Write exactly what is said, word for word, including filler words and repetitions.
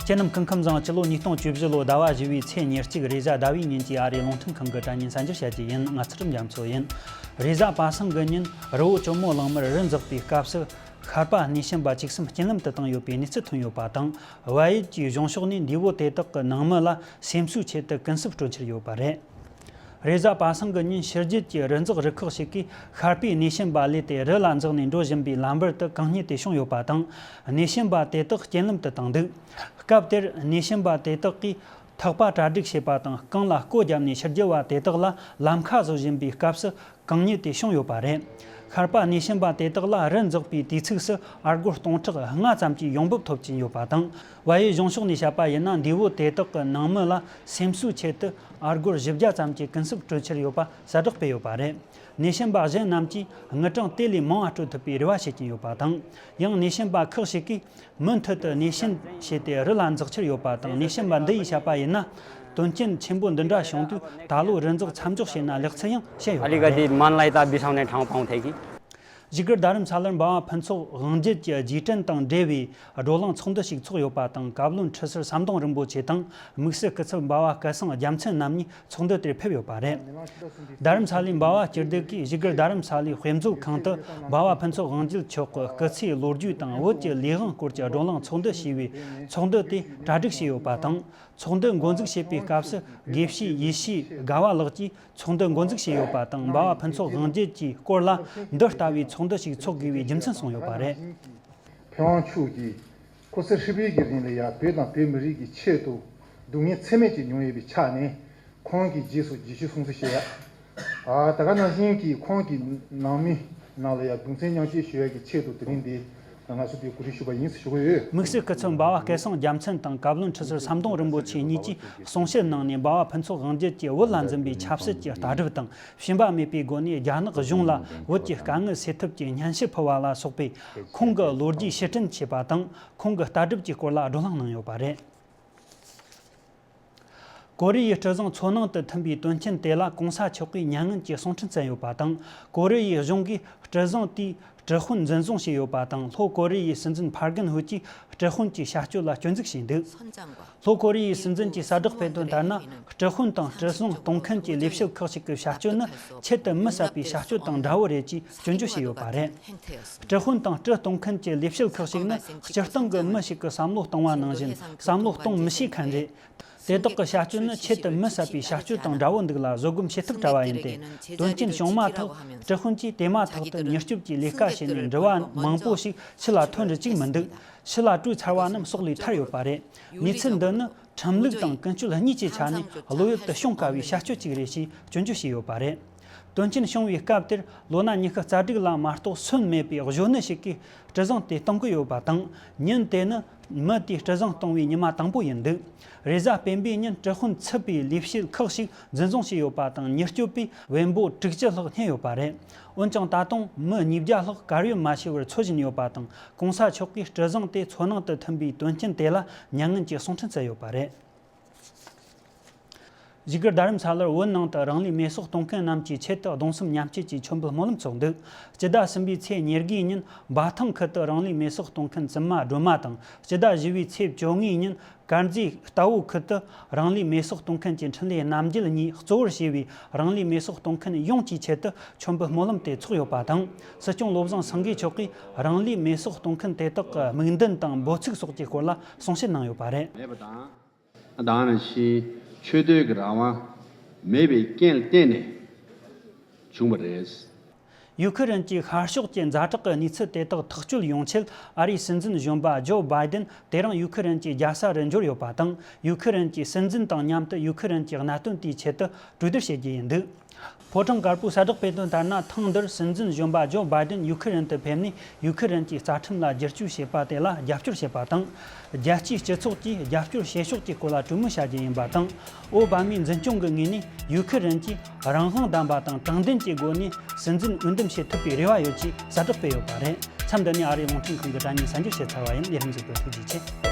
ཁྱེད་རྣམས་སྐུ་ཁམས་བཟང་། སྤྱི་ལོ་ཉིས་སྟོང་བཅུ་བཞི་ལོ་ཟླ་བ་བཞི་བའི་ཚེས་ཉེར་གཅིག་རེས་གཟའ་ཟླ་བའི་ཉིན་གྱི་ཨ་རིའི་རླུང་འཕྲིན་ཁང་གི་དྲ་བརྙན་གསར་འགྱུར་བཤད་རྒྱུ་ཡིན། ང་ཚུལ་ཁྲིམས་རྒྱ་མཚོ་ཡིན། རེས་གཟའ་པ་སངས་ཀྱི་ཉིན་རི་བོ་ཇོ་མོ་གླང་མར་རི་འཛེགས་པའི་སྐབས་སུ། ཤར་པ་སྣེ་ཤན་པ་བཅུ་གསུམ་རྐྱེན་ལམ་དུ་བཏང་ཡོད་པའི་གནས་ཚུལ་ཐོན་ཡོད་པ་དང་། བལ་ཡུལ་གྱི་གཞུང་ཕྱོགས་ནས་འདས་པོ་དེ་དག་གི་ནང་མི་ལ་སེམས་གསོའི་ཆེད་དུ་ཀུན་གསབ་སྤྲོད་འཆར་ཡོད་པ་རེད། རེས་གཟའ་པ་སངས་ཀྱི་ཉིན་ཕྱི་རྒྱལ་གྱི་རི་འཛེགས་རུ་ཁག་ཞིག་གིས་ཤར་པའི་སྣེ་ཤན་པ་ལས་ཏེ་རི་ལ་འཛེགས་ནས་འགྲོ་བཞིན་པའི་ལམ་བར་དུ་གང་རྙེད་དེ་བྱུང་ཡོད་པ་དང་། སྣེ་ཤན་པ་དེ་དག་རྐྱེན་ལམ་དུ་བཏང་འདུག་སྐབས་དེར་སྣེ་ཤན་པ་དེ་དག་གིས་ཐག་པ་གྲ་སྒྲིག་བྱས་པ་དང་རྐང་ལ་རྐོ་བརྒྱབ་ནས་ཕྱི་རྒྱལ་བ་དེ་དག་ལ་ལམ་ཁ་བཟོ་བཞིན་པའི་སྐབས་སུ་གང་རྙེད་དེ་བྱུང་ཡོད་པ་རེད། ཤར་པ་སྣེ་ཤན་པ་དེ་དག་ལ་རི་འཛེགས་པའི་དུས་ཚིགས་སུ་ཨ་སྒོར་སྟོང་ཕྲག་ལྔ་ཙམ་གྱི་ཡོང་འབབ་ཐོབ་ཀྱིན་ཡོད་པ་དང་། བལ་ཡུལ་གཞུང་ཕྱོགས་ནས་བཤད་པ་ཡིན་ན། འདས་པོ་དེ་དག་གི་ནང་མི་ལ་སེམས་གསོའི་ཆེད་དུ་ཨ་སྒོར་བཞི་བརྒྱ་ཙམ་གྱི་ཀུན་གསབ་སྤྲོད་འཆར་ཡོད་པ་གསལ་བསྒྲགས་སྤེལ་ཡོད་པ་རེད། སྣེ་ཤན་པ་གཞན་རྣམས་ཀྱིས་དངུལ་གྲངས་དེ་ལས་མང་བ་སྤྲོད་ཐུབ་པའི་རེ་བ་བྱེད་ཀྱིན་ཡོད་པ་དང་། ཡང་སྣེ་ཤན་པ་ཁག་ཞིག་གིས་མུ་མཐུད་དུ་སྣེ་ཤན་བྱས་ཏེ་རི་ལ་འཛེགས་འཆར་ཡོད་པ་དང་། སྣེ་ཤན་པ་འདི་ཡིས་བཤད་པ་ཡིན་ན། དོན་རྐྱེན་ཆེན་པོ་འདི་འདྲ་བྱུང་དུས་ད་ལོ་རི་འཛེགས་མཚམས་འཇོག་བྱས་ན་ལེགས་ཚུལ་ཡང་བཤད་ཡོད་པ་རེད། अलिकति मनलाई त बिसाउने ठाउँ पाउँथे कि? བཞུགས་སྒར་རྡ་རམ་ས་ལར་འབའ་བ་ཕུན་ཚོགས་དབང་རྒྱལ་གྱི་རྗེས་དྲན་དང་འབྲེལ་བའི་བགྲོ་གླེང་ཚོགས་འདུ་ཞིག་ཚོགས་ཡོད་པ་དང་། བཀའ་བློན་ཁྲི་ཟུར་ཟམ་གདོང་རིན་པོ་ཆེ་དང་། དམིགས་བསལ་སྐུ་ཚབ་འབའ་བ་སྐལ་བཟང་རྒྱལ་མཚན་རྣམ་གཉིས་ཚོགས་འདུ་དེར་ཕེབས་ཡོད་པ་རེད། རྡ་རམ་ས་ལའི་འབའ་བ་སྤྱི་བདེ་གིས་བཞུགས་སྒར་རྡ་རམ་ས་ལའི་དཔེ་མཛོད་ཁང་དུ་འབའ་བ་ཕུན་ཚོགས་དབང་རྒྱལ་མཆོག་གི་སྐུ་ཚེའི་ལོ་རྒྱུས་དང་བོད་ཀྱི་ལས་དབང་སྐོར་གྱི་བགྲོ་གླེང་ཚོགས་འདུ་ཞེས་པའི་ཚོགས་འདུ་དེ་གྲ་སྒྲིག་བྱས་ཡོད་པ་དང་། ཚོགས་འདུ་འགོ་འཛུགས་བྱེད་པའི་སྐབས་སུ། དགེ་བཤེས་ཡེ་ཤེས་དགའ་བ་ལགས་ཀྱིས་ཚོགས་འདུ་འགོ་འཛུགས་བྱས་ཡོད་པ་དང་། འབའ་བ་ཕུན་ཚོགས་དབང་རྒྱལ་གྱི་སྐོར་ལ་འདི་ལྟ་བུའི་ཚོགས་འདུ་ཞིག་ཚོགས་དགོས་པའི་རྒྱུ་མཚན་གསུངས་ཡོད་པ་རེད། ཕུན་དབང་མཆོག་གིས་ཁོ་ཚེ་ཧྲིལ་པོའི་གི་རིང་ལ་ཡང་བོད་དང་བོད་མི་རིགས་ཀྱི་ཆེད་དུ་སྡུག་བསྔལ་ཚད་མེད་ཅིག་མྱོང་ཡོད་པའི་ཆ་ནས། ཁོང་གི་རྗེས་སུ་རྗེས་ཤུལ་སྲུང་བརྩི་ཞུ་ཡ། ཨ། ད་ག་ནང་བཞིན་གྱི་ཁོང་གི་ནང་མི་ནང་ལ་ཡང་གདུང་སེམས་མཉམ་སྐྱེད་ཞུ་ཡ་གི་ཆེད་དུ་དེ་རིང་འདི་ང་ཚོ་འདི་གོ་སྒྲིག་ཞུས་པ་ཡིན་ཟེར་ཞུ་གི་ཡོད། དམིགས་བསལ་སྐུ་ཚབ་འབའ་བ་སྐལ་བཟང་རྒྱལ་མཚན་དང་བཀའ་བློན་ཁྲི་ཟུར་ཟམ་གདོང་རིན་པོ་ཆེ་གཉིས་ཀྱིས་གསུང་བཤད་གནང་ནས། འབའ་བ་ཕུན་ཚོགས་དབང་རྒྱལ་གྱིས་བོད་ལ་འཛིན་པའི་ཆབ་སྲིད་ཀྱི་ལྟ་གྲུབ་དང་། ཞུམ་པ་མེད་པའི་སྒོ་ནས་རྒྱ་ནག་གཞུང་ལ་བོད་ཀྱི་དཀའ་ངལ་སེལ་ཐབས་ཀྱི་སྙན་ཞུ་ཕུལ་བ་ལ་སོགས་པའི་ཁོང་གི་ལོ་རྒྱུས་ཕྱིར་དྲན་བྱས་པ་དང་། ཁོང་གི་ལྟ་གྲུབ་ཀྱི་སྐོར་ལ་བགྲོ་གླེང་གནང་ཡོད་པ་རེད། ཀོ་རི་ཡའི་སྤྲུལ་བཟང་མཚོ་ནང་དུ་ཐིམ་པའི་དོན་རྐྱེན་དེ་ལ་གོང་ས་མཆོག་གིས་མྱ་ངན་གྱི་གསུང་འཕྲིན་བསྩལ་ཡོད་པ་དང་། ཀོ་རི་ཡའི་གཞུང་གིས་སྤྲུལ་བཟང་དེའི་སྤྲུལ་དཔོན་འཛིན་བཟུང་བྱས་ཡོད་པ་དང་། ལྷོ་ཀོ་རི་ཡའི་སྲིད་འཛིན་ཕར་གན་ཧུ་གྱིས་སྤྲུལ་དཔོན་གྱི་བྱ་སྤྱོད་ལ་སྐྱོན་འཛུགས་བྱས་འདུག་ལྷོ་ཀོ་རི་ཡའི་སྲིད་འཛིན་གྱིས་གསལ་བསྒྲགས་སྤེལ་དོན་ལྟར་ན། སྤྲུལ་དཔོན་དང་སྤྲུལ་བཟང་གཏོང་མཁན་གྱི་ལས་བྱེད་ཁག་ཅིག་གི་བྱ་སྤྱོད་ནི་ཆེད་དུ་མི་བསད་པའི་བྱ་སྤྱོད་དང་འདྲ་བོ་རེད་ཅེས་སྐྱོན་བརྗོད་བྱས་ཡོད་པ་རེད། སྤྲུལ་དཔོན་དང་སྤྲུལ་གཏོང་མཁན་གྱི་ལས་བྱེད་ཁག་ཅིག་ནི་སྤྱིར་བཏང་གི་མི་ཞིག་གི་བསམ་བློ་གཏོང་བ་ནང་བཞིན་བསམ་བློ་གཏོང་མི་ཤེས་མཁན་རེད། དེ་དག་གི་བྱ་སྤྱོད་ནི་ཆེད་དུ་མི་བསད་པའི་བྱ་སྤྱོད་དང་འདྲ་བོ་འདུག་ལ། བཟོད་སྒོམ་བྱེད་ཐབས་བྲལ་བ་ཡིན་ཏེ། དོན་རྐྱེན་བྱུང་མ་ཐག་སྤྲུལ་དཔོན་གྱིས་དེ་མ་ཐག་ཏུ་མྱུར་སྐྱོབ་ཀྱི་ལས་ཀ་བྱས་ནས་འགྲུལ་བ་མང་པོ་ཞིག་ཕྱི་ལ་ཐོན་རུ་བཅུག་མི་འདུག་ཕྱི་ལ་བྲོས་ཚར་བ་རྣམས་སྲོག་ལས་ཐར་ཡོད་པ་རེད། གནས་ཚུལ་འདི་ནི་ཁྲིམས་ལུགས་དང་ཀུན་སྤྱོད་གཉིས་ཀྱི་ཆ་ནས་བློ་ཡུལ་དུ་ཤོང་དཀའ་བའི་བྱ་སྤྱོད་ཅིག་རེད་ཅེས་སྐྱོན་བརྗོད་བྱས་ཡོད་པ་རེད། དོན་རྐྱེན་བྱུང་བའི་སྐབས་དེར་ལོ་ན་ཉི་ཤུ་རྩ་དྲུག་ལ་མ་གཏོགས་སོན་མེད་པའི་གཞོན་ནུ་ཞིག་གིས་སྤྲུལ་བཟང་དེ་གཏོང་གི་ཡོད་པ་དང་། ཉིན་དེ་ནི་མི་དེས་སྤྲུལ་བཟང་གཏོང་བའི་ཉི་མ་དང་པོ་ཡིན་འདུག་རེས་གཟའ་སྤེན་པའི་ཉིན་སྤྲུལ་དཔོན་ཚུད་པའི་ལས་བྱེད་ཁག་ཞིག་འཛིན་བཟུང་བྱས་ཡོད་པ་དང་། མྱུར་སྐྱོབ་པས་བེམ་པོ་དྲུག་ཅུ་ལྷག་རྙེད་ཡོད་པ་རེད། འོན་ཀྱང་ད་དུང་མི་ཉིས་བརྒྱ་ལྷག་གར་ཡོད་མ་ཤེས་པར་འཚོ་བཞིན་ཡོད་པ་དང་། གོང་ས་མཆོག་གིས་སྤྲུལ་བཟང་དེ་མཚོ་ནང་དུ་ཐིམ་པའི་དོན་རྐྱེན་དེ་ལ་མྱ་ངན་གྱི་གསུང་འཕྲིན་བསྩལ་ཡོད་པ་རེད། བཞུགས་སྒར་རྡ་རམ་ས་ལར་བོད་ནང་དུ་རང་ལུས་མེ་སྲེག་གཏོང་མཁན་རྣམས་ཀྱི་ཆེད་དུ་གདུང་སེམས་མཉམ་སྐྱེད་ཀྱི་མཆོད་འབུལ་སྨོན་ལམ་ཚོགས་འདུག་སྤྱི་ཟླ་གསུམ་པའི་ཚེས་ཉེར་དགུའི་ཉིན་འབའ་ཐང་ཁུལ་དུ་རང་ལུས་མེ་སྲེག་གཏོང་མཁན་བཙུན་མ་སྒྲོལ་མ་དང་། སྤྱི་ཟླ་བཞི་པའི་ཚེས་བཅོ་ལྔའི་ཉིན་དཀར་མཛེས་རྟ་བོ་ཁུལ་དུ་རང་ལུས་མེ་སྲེག་གཏོང་མཁན་གྱི་འཕྲིན་ལས་རྣམ་རྒྱལ་གཉིས་གཙོ་བོར་བྱས་པའི་རང་ལུས་མེ་སྲེག་གཏོང་མཁན་ཡོངས་ཀྱི་ཆེད་དུ་མཆོད་འབུལ་སྨོན་ལམ་དེ་ཚོགས་ཡོད་པ་དང་། སྲིད་སྐྱོང་བློ་བཟང་སེང་གེ་མཆོག་གིས་རང་ལུས་མེ་སྲེག་གཏོང་མཁན་དེ་དག་གི་དམིགས་འདུན་དང་འབོད་ཚིག་སོགས་ཀྱི་སྐོར་ལ་གསུང་བཤད་གནང་ཡོད་པ་རེད། མེད་པ་དང་། ད་ག་ནང་བཞིན་ཆོས་དད་ཀྱི་རང་དབང་མེད་པའི་རྐྱེན་ལ་བརྟེན་ནས་བྱུང་བ་རེད། ཡུ་ཁི་རན་གྱི་ཤར་ཕྱོགས་ཀྱི་ཛ་དྲག་གི་གནས་ཚུལ་དེ་དག་ཐག་གཅོད་ཡོང་ཆེད། ཨ་རིའི་སྲིད་འཛིན་གཞོན་པ་ཇོ་བྷའི་ཌེན་དེ་རིང་ཡུ་ཁི་རན་གྱི་རྒྱལ་ས་རུ་འབྱོར་ཡོད་པ་དང་། ཡུ་ཁི་རན་གྱི་སྲིད་འཛིན་དང་མཉམ་དུ་ཡུ་ཁི་རན་གྱི་གནད་དོན་དེའི་ཆེད་དུ་གྲོས་བསྡུར་བྱེད་རྒྱུ་ཡིན་འདུག་ཕོ་བྲང་དཀར་པོས་གསལ་བསྒྲགས་སྤེལ་དོན་ལྟར་ན། ཐེངས་འདིར་སྲིད་འཛིན་གཞོན་པ་ཇོ་བྷའི་ཌེན་ཡུ་ཁི་རན་དུ་ཕེབས་ནས། ཡུ་ཁི་རན་གྱི་རྩ་ཁྲིམས་ལ་བསྒྱུར་བཅོས་བྱེད་པ་དེ་ལ་རྒྱབ་སྐྱོར་བྱེད་པ་དང་། རྒྱལ་སྤྱིའི་སྤྱི་ཚོགས་ཀྱིས་རྒྱབ་སྐྱོར་བྱེད་ཕྱོགས་ཀྱི་སྐོར་ལ་གྲོས་མོལ་བྱ་རྒྱུ་ཡིན་པ་དང་། ཨོ་བྷ་མའི་འཛིན་སྐྱོང་གི་ངོས་ནས་ཡུ་ཁི་རན་གྱིས་རང་དབང་ལྡན་པ་དང་དྲང་བདེན་གྱི་སྒོ་ནས་སྲིད་འཛིན་འོས་འདེམས་བྱེད་ཐུབ་པའི་རེ་བ་ཡོད་ཅེས་གསལ་བསྒྲགས་སྤེལ་ཡོད་པ་རེད། མཚམས་འདི་ནས་ཨ་རིའི་རླུང་འཕྲིན་ཁང་གི་དྲ་བརྙན་གསར་འགྱུར་བཤད་ཚར་བ་ཡིན། ལས་རིམ་གཟིགས་པར་ཐུགས་རྗེ་ཆེ།